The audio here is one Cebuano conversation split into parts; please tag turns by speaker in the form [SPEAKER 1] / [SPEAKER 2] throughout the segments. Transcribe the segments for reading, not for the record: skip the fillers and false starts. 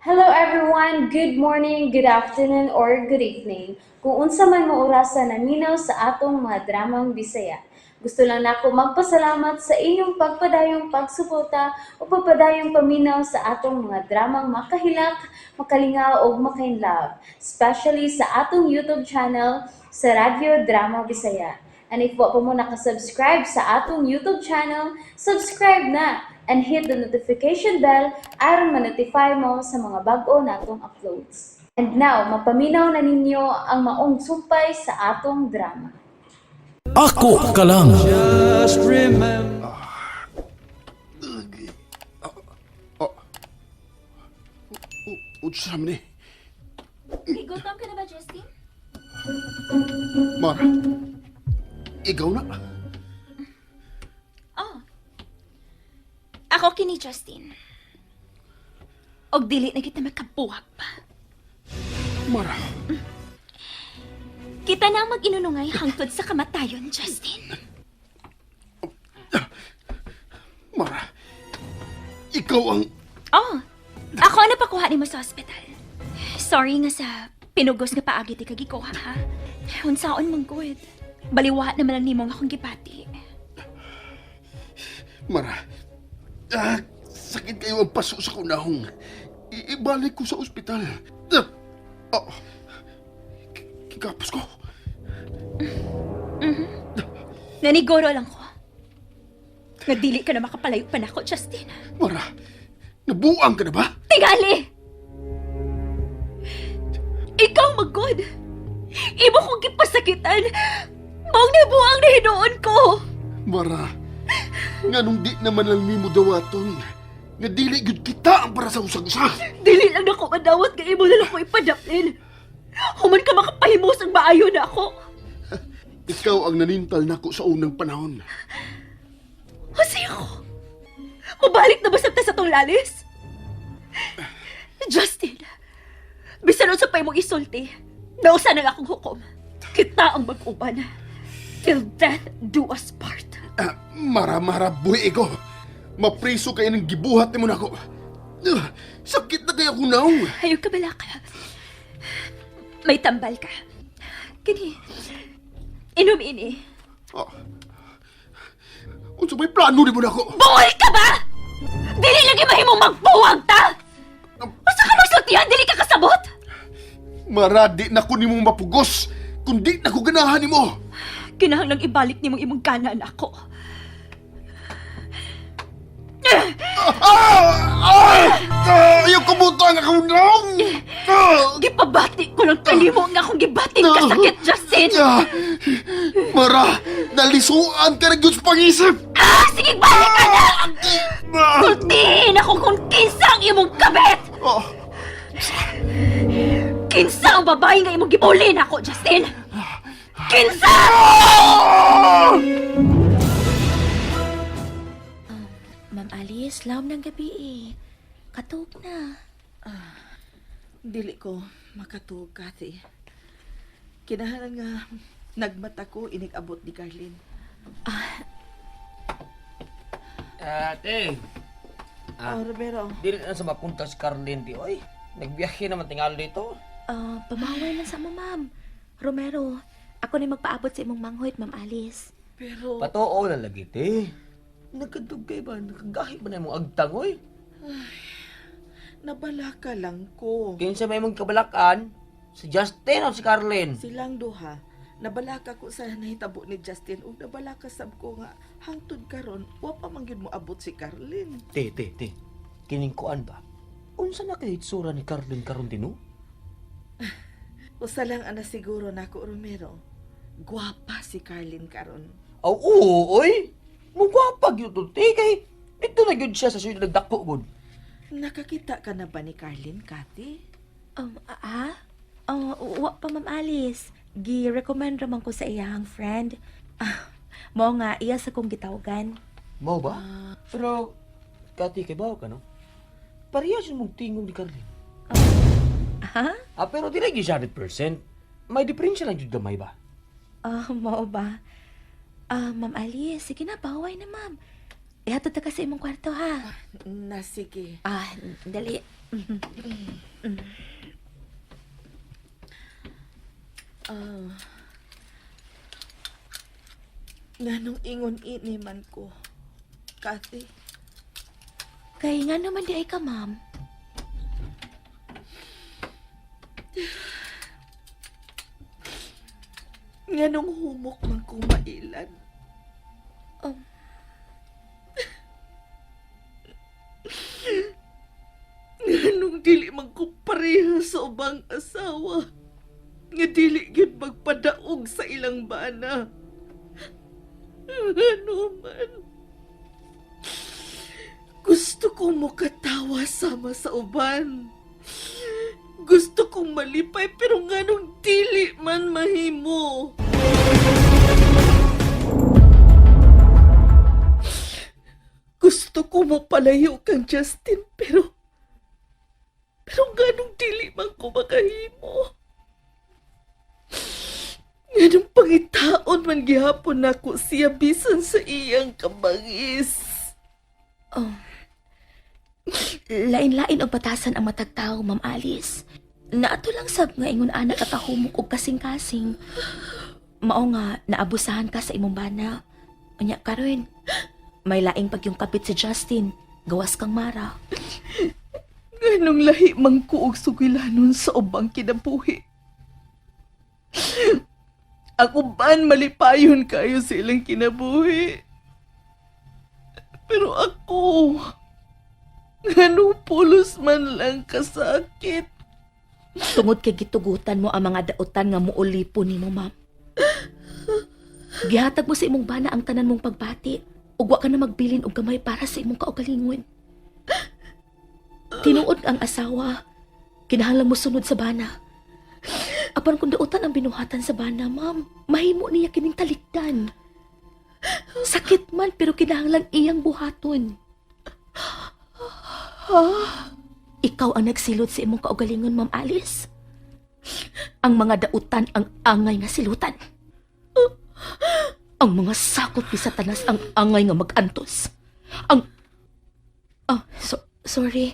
[SPEAKER 1] Hello everyone! Good morning, good afternoon, or good evening. Kung unsa man mo orasa naminaw sa atong mga dramang Bisaya. Gusto lang nako magpasalamat sa inyong pagpadayong pagsuporta o pagpadayong paminaw sa atong mga dramang makahilak, makalingaw ug makainlove, especially sa atong YouTube channel sa Radyo Drama Bisaya. And if wa pa mo nakasubscribe sa atong YouTube channel, subscribe na and hit the notification bell aron ma-notify mo sa mga bag-o natong uploads. And now, mapaminaw na ninyo ang maong sumpay sa atong drama.
[SPEAKER 2] Ako ka lang.
[SPEAKER 3] Just remember.
[SPEAKER 4] Unsa man ni?
[SPEAKER 5] Gutom ka na ba, Justin?
[SPEAKER 4] Mara, ikaw na.
[SPEAKER 5] Oh. Ako kini Justin. Og dili na kita makabuhag pa.
[SPEAKER 4] Mara,
[SPEAKER 5] Kita na ang mag-inunungay hangtod sa kamatayon, Justin.
[SPEAKER 4] Mara, ikaw ang.
[SPEAKER 5] Oh, ako ang napakuha nimo sa ospital. Sorry nga sa pinugos nga paagi ti kagikuha, ha? Unsaon man gud. Baliwa naman lang nimo nga akong gipati.
[SPEAKER 4] Mara, sakit kayo ang paso sa kunahong. Ibalik ko sa ospital. Ah, oh, kikapos ko.
[SPEAKER 5] Naniguro lang ko nga dili ka na makapalayo pa nako, Justin.
[SPEAKER 4] Mara, nabuang ka na ba?
[SPEAKER 5] Tingali! Ikaw magod! Imo kong gipasakitan! Maong nabuang na hinuon ko!
[SPEAKER 4] Mara, nganong di naman lang nimo dawaton, nga dili gyud kita ang para sa usag-usa.
[SPEAKER 5] Dili lang nako madawat nga imo na lang ko ipadaplin. Human ka makapahimos ang maayo na ako.
[SPEAKER 4] Ikaw ang nanintal nako sa unang panahon.
[SPEAKER 5] Husay ako! Mabalik na ba sabta sa tong lalis? Justin, bisan unsa pa imong isulti, nausa na nga akong hukom. Kita ang mag-uban. Till death do us part.
[SPEAKER 4] Ah, Mara, Mara, buhi ko. Mapriso kayo ng gibuhat nimo nako. Ah, sakit na kaya kunaw.
[SPEAKER 5] Ayaw ka bala ka. May tambal ka. Kini, inom ini.
[SPEAKER 4] Ah. Unsa may plano nimo nako?
[SPEAKER 5] Buol ka ba? Dili lagi mahimong magbuwag ta! Basta ka magsultihan, dili ka kasabot!
[SPEAKER 4] Mara, di na ko nimo mapugos. Kundi na ko ganahan nimo.
[SPEAKER 5] Kinahanglang ibalik nimong imong gana nako.
[SPEAKER 4] Ah! Ah! Ah! Ayaw kumuta nga kunong! Ah!
[SPEAKER 5] Gipabati ko lang kanimo nga akong gibating kasakit, Justin!
[SPEAKER 4] Ah! Mara, nalisuan ka na gyud sa pangisip!
[SPEAKER 5] Ah! Sige, balik ka na!
[SPEAKER 4] Ah!
[SPEAKER 5] Sultihin ako kung kinsa ang imong kabit!
[SPEAKER 4] Ah!
[SPEAKER 5] Kinsa ang babae nga imong gibulin ako, Justin! Kinsa!
[SPEAKER 4] Ah!
[SPEAKER 6] Ma'am Alice, lawom ng gabi eh. Katog na.
[SPEAKER 7] Dili ko makatuog, Kathy. Kinahanglan nga nagmata ko inig-abot ni Carlin.
[SPEAKER 8] Ate,
[SPEAKER 7] Ah, Romero,
[SPEAKER 8] dili na sa mapunta si Carlin di oy. Nagbiyahe naman tingal dito.
[SPEAKER 6] Ah, pamaway lang sa mo, ma'am. Romero, ako na magpaabot sa imong manghoyt, Ma'am Alice.
[SPEAKER 7] Pero
[SPEAKER 8] Patoo na lagi te. Nagkadugay ba? Nakagahi ba na imong agtang oy?
[SPEAKER 7] Nabalaka lang ko.
[SPEAKER 8] Kinsa may imong kabalakan? Si Justin o si Carlin?
[SPEAKER 7] Silang duha, nabalaka ko sa nahitabo ni Justin ug nabalaka sab ko nga hangtod karon wa pa man gyud mo abot si Carlin.
[SPEAKER 8] Te, te, te. Kining kuan ba? Unsa na kay hitsura ni Carlin karon dino?
[SPEAKER 7] Usa lang ana siguro nako, Romero. Gwapa si Carlin karon.
[SPEAKER 8] Aw, oo, oy. Mugwapa gyud to te kay dito na gyud siya sa siyudad nagdako gud.
[SPEAKER 7] Nakakita ka na ba ni Carlin, Kathy?
[SPEAKER 6] Ah? Wa pa, Ma'am Alice. Gi-recommend raman ko sa iyahang friend. Ah, mao nga, iya sa kong gitawagan.
[SPEAKER 8] Mao ba? Pero Kati kay bawo ka no? Parehas yung mong tingog ni Carlin.
[SPEAKER 6] Ha?
[SPEAKER 8] Ah, pero dili gyud siya 100%. May diferensya lang gyud gamay ba?
[SPEAKER 6] Ah, mao ba? Ah, Ma'am Alice, sige na, paway na, ma'am. Ihatod ta ka sa imong kwarto, ha?
[SPEAKER 7] Na sige.
[SPEAKER 6] Ah, dali.
[SPEAKER 7] Nganong ingon ini man ko, Kathy?
[SPEAKER 6] Kay nga naman di ay ka, ma'am.
[SPEAKER 7] Nganong humok man ko mailan? Nganong dili man ko pareha sa ubang asawa? Nga dili gyud magpadaog sa ilang bana. Ngano man? Gusto kong mukatawa sama sa uban. Gusto kong malipay pero nganong dili man mahimo. Gusto ko mapalayo kang Justin pero nganong dili man ko makahimo. Nganong pangitaon man gihapon nako siya bisan sa iyang kabangis.
[SPEAKER 6] Oh. Lain-lain og batasan ang matag tawo, Ma'am Alice. Naato lang sab nga ingon ana ka kahumok og kasing-kasing. Mao nga naabusahan ka sa imong bana. Unya karon, may laing pagyong kapit si Justin. Gawas kang Mara.
[SPEAKER 7] Nganong lahi man ko og sugilanon sa ubang kinabuhi. Ang uban malipayon kayo sa ilang kinabuhi. Pero ako, nganong pulos man lang kasakit.
[SPEAKER 6] Tungod kay gitugutan mo ang mga dautan nga muulipon nimo, ma'am. Gihatag mo sa imong bana ang tanan mong pagbati ug wa ka na magbilin og gamay para sa imong kaugalingon. Tinuod ang asawa, kinahanglan mo sunod sa bana. Apan kung dautan ang binuhatan sa bana, ma'am, mahimo niya kining talikdan. Sakit man pero kinahanglan iyang buhaton. Ikaw ang nagsilot sa imong kaugalingon, Ma'am Alice. Ang mga dautan ang angay nga silutan. Ang mga sakop ni Satanas ang angay nga magantos. Ang... Ah, sorry.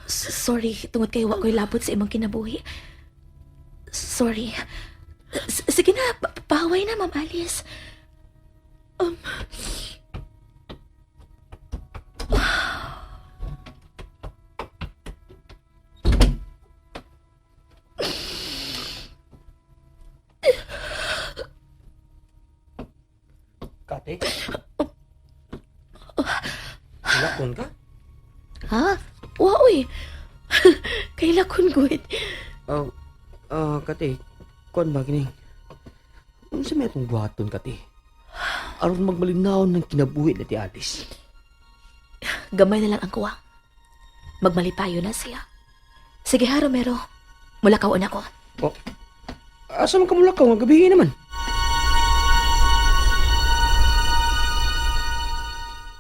[SPEAKER 6] Sorry, tungod kay wa ko'y labot sa imong kinabuhi. Sorry. Sige na, paway na, Ma'am Alice.
[SPEAKER 8] Kati? Lakon ka?
[SPEAKER 6] Ha? Wa, uy. Kailakon, good.
[SPEAKER 8] Oh, Kati, kuan ba kining? Unsa may atong buhaton, Kati? Aron magmalinaw ng kinabuhi na ti Alice.
[SPEAKER 6] Gamay na lang ang kuwang. Magmalipayo na siya. Sige ha, Romero. Mulakaw na ko.
[SPEAKER 8] Oh, asa man ka mulakaw nga gabi naman?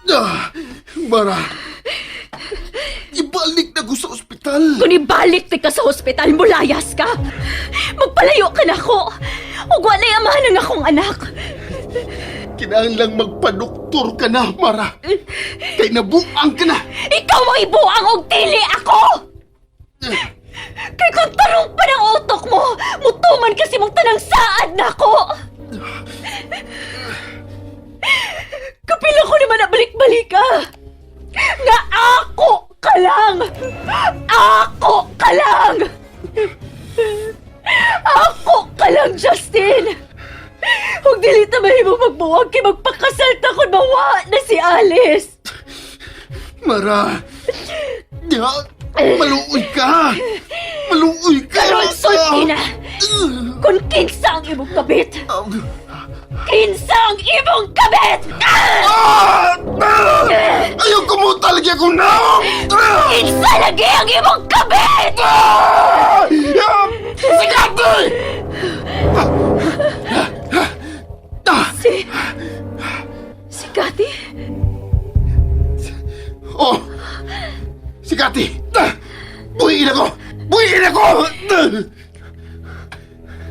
[SPEAKER 4] Ah, Mara! Ibalik na ko sa ospital!
[SPEAKER 5] Kung ibalik ti ka sa ospital, mulayas ka! Magpalayo ka na ko! Ug walay amahan ang akong anak!
[SPEAKER 4] Kinahanglang magpadoktor ka na, Mara! Kay nabuang ka na!
[SPEAKER 5] Ikaw ang ibuang og dili ako! Kay kung tarong pa ng utok mo, mutuman kasi mong tanang saad na ako! Kapila ko naman na balik-balik ka! Nga ako ka lang! Ako ka lang! Ako ka lang, Justin! Huwag dili ta mahimo magbuwag kay magpakasal ta kung mawa na si Alice!
[SPEAKER 4] Mara! Ya, maluoy ka! Maluoy ka!
[SPEAKER 5] Karon sulti na! Kung kinsa ang imong kabit! Kinsa ang imong kabit!
[SPEAKER 4] Ah! Ah! Ayaw kumuta lagi ako na!
[SPEAKER 5] Kinsa lagi ang imong kabit!
[SPEAKER 4] Ah! Si Kati!
[SPEAKER 5] Si... Si Cathy?
[SPEAKER 4] Oh! Si Kati! Buhiin ako! Buhiin ako!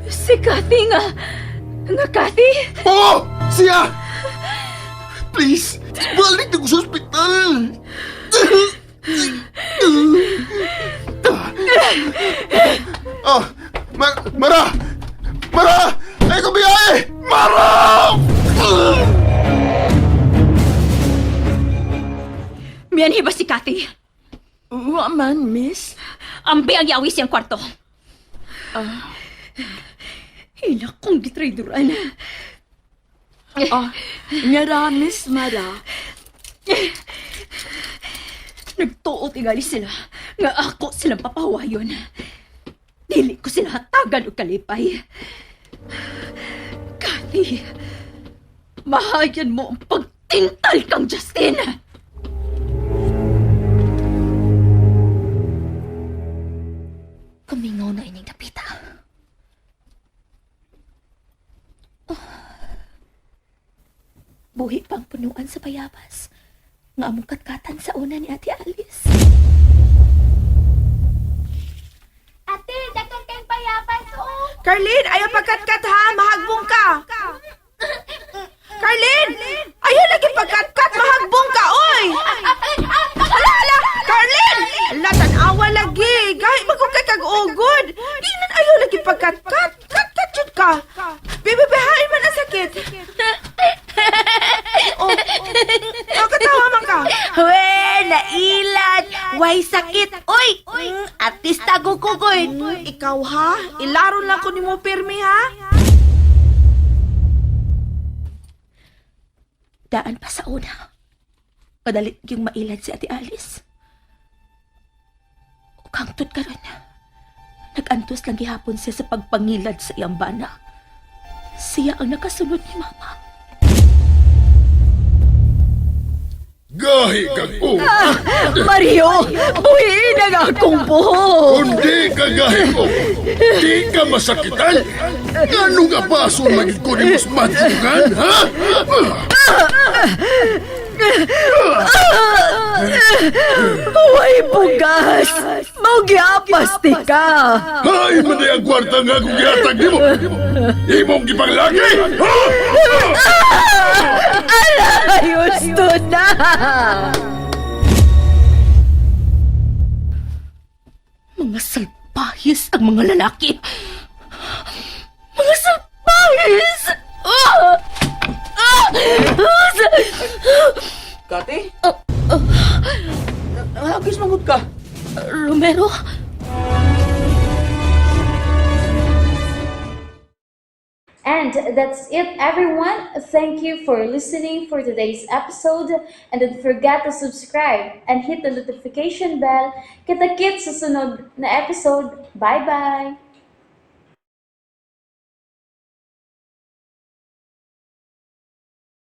[SPEAKER 5] Si Cathy nga... Nga Cathy?
[SPEAKER 4] Oo! Siya! Please! Balik na ko sa ospital! Oh, Mara! Mara! Ay, ko biyahe! Mara!
[SPEAKER 5] Mianhi ba si Kathy?
[SPEAKER 7] Wa man, miss.
[SPEAKER 5] Ambi ang yawi siyang kwarto. Hila kong gitrayduran.
[SPEAKER 7] Ah, ngara, Miss Mara.
[SPEAKER 5] Nagtuo tingali sila nga ako silang papawayon. Dili ko sila hatagan og kalipay. Kathy, mahayan mo ang pagtintal kang Justin!
[SPEAKER 6] Kumingaw na ining dapita. Oh. Buhi pang punuan sa bayabas. Nga among katkatan sa una ni Ate Alice.
[SPEAKER 1] Ate, dagan kayong payapas, oh!
[SPEAKER 7] Carlene, ayaw pagkatkat ha! Mahagbong ka! Carlene! Ayaw lagi pagkatkat! Mahagbong ka, oy! Ala, ala! Carlene! Ala, tanawa lagi! Gahit magkukay kag ugod! Ginan ayaw lagi pagkatkat! Katkat jud ka! Bibibihain man ang sakit! Oh, oh, katawa man ka!
[SPEAKER 9] We, nailad! Way sakit! Uy! Artista ko kukoy!
[SPEAKER 7] Ikaw ha? Ilaron lang ko nimo pirmi ha?
[SPEAKER 6] Daan pa sa una. Kadalit yung mailad si Ate Alice. Ug hangtod karon. Nag-antos lang gihapon siya sa pagpangilad sa iyang bana. Siya ang nakasunod ni Mama.
[SPEAKER 4] Gahi kag o!
[SPEAKER 5] Mario, buhiin ang akong buhok!
[SPEAKER 4] Kundi ka gahi o! Di ka masakitan! Ano nga baso lagi ko ni mas madungan, ha?
[SPEAKER 5] Way bugas! Maugiapas ti ka!
[SPEAKER 4] Ay, man ang kwarta nga kung gihatag nimo! Imong gipanglaki! Ha?
[SPEAKER 5] Ayos to na!
[SPEAKER 6] Mga salpahis ang mga lalaki. Mga salpahis! Ah! Ah! Ah!
[SPEAKER 8] Kati? Nahagis mangod ka.
[SPEAKER 6] Romero?
[SPEAKER 1] And that's it, everyone. Thank you for listening for today's episode. And don't forget to subscribe and hit the notification bell. Kita-kits sa sunod na episode. Bye-bye!